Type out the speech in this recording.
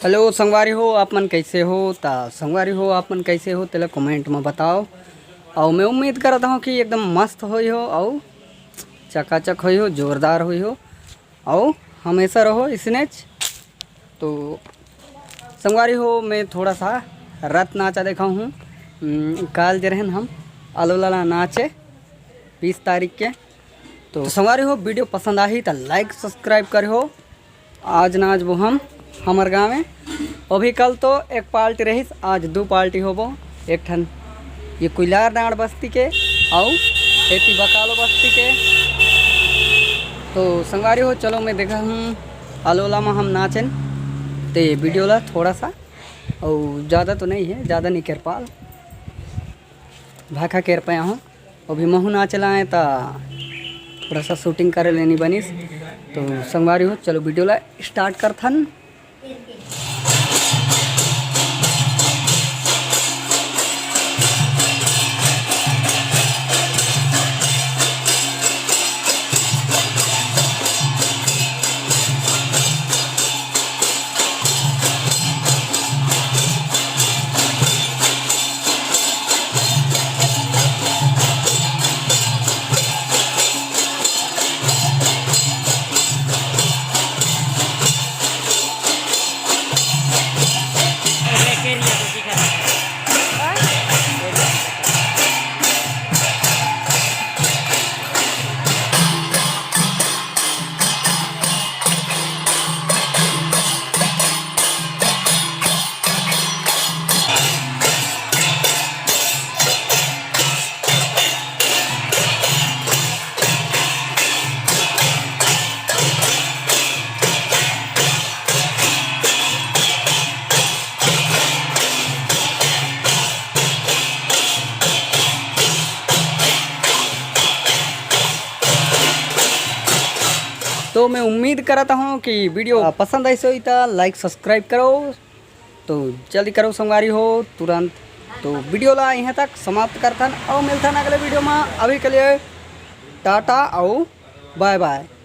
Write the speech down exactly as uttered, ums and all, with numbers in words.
Hello संगवारी हो, आप मन कैसे हो? ता संगवारी हो, आप मन कैसे हो, तेला comment में बताओ। और मैं उम्मीद करता हूँ कि एकदम मस्त होई हो और चकाचक होई हो, जोरदार होई हो और हमेशा रहो इसनेच। तो संगवारी हो, मैं थोड़ा सा रथ नाचा देखा हूँ। हम्म, काल जे रहन हम अलोला ला नाचे बीस तारीख के। तो संगवारी हो, video पसंद आही त like subscribe करे हो। आज नाचबो हम हमर गाँव में। अभी कल तो एक पार्टी रहिस, आज दू पार्टी होबो। एक ठन ये कुइलार डांड बस्ती के, अउ एती बकालो बस्ती के। तो संगवारी हो, चलो मैं देखा हूँ अलोला में हम नाचन। ते video ला थोड़ा सा, अउ ज़्यादा तो नहीं है, ज़्यादा नहीं कर पाल, भाखा कर पाया हूँ। अभी महू नाचे ला आए ता थोड़ा सा shooting करे लेनी बनिस। तो संगवारी हो, चलो video ला start करथन। तो मैं उम्मीद करता हूँ कि video पसंद आई होही त like subscribe करो। तो जल्दी करो संगवारी हो, तुरंत। तो video ला यहाँ तक समाप्त करथन, अउ मिलथन अगले video में। अभी के लिए टाटा अउ bye bye।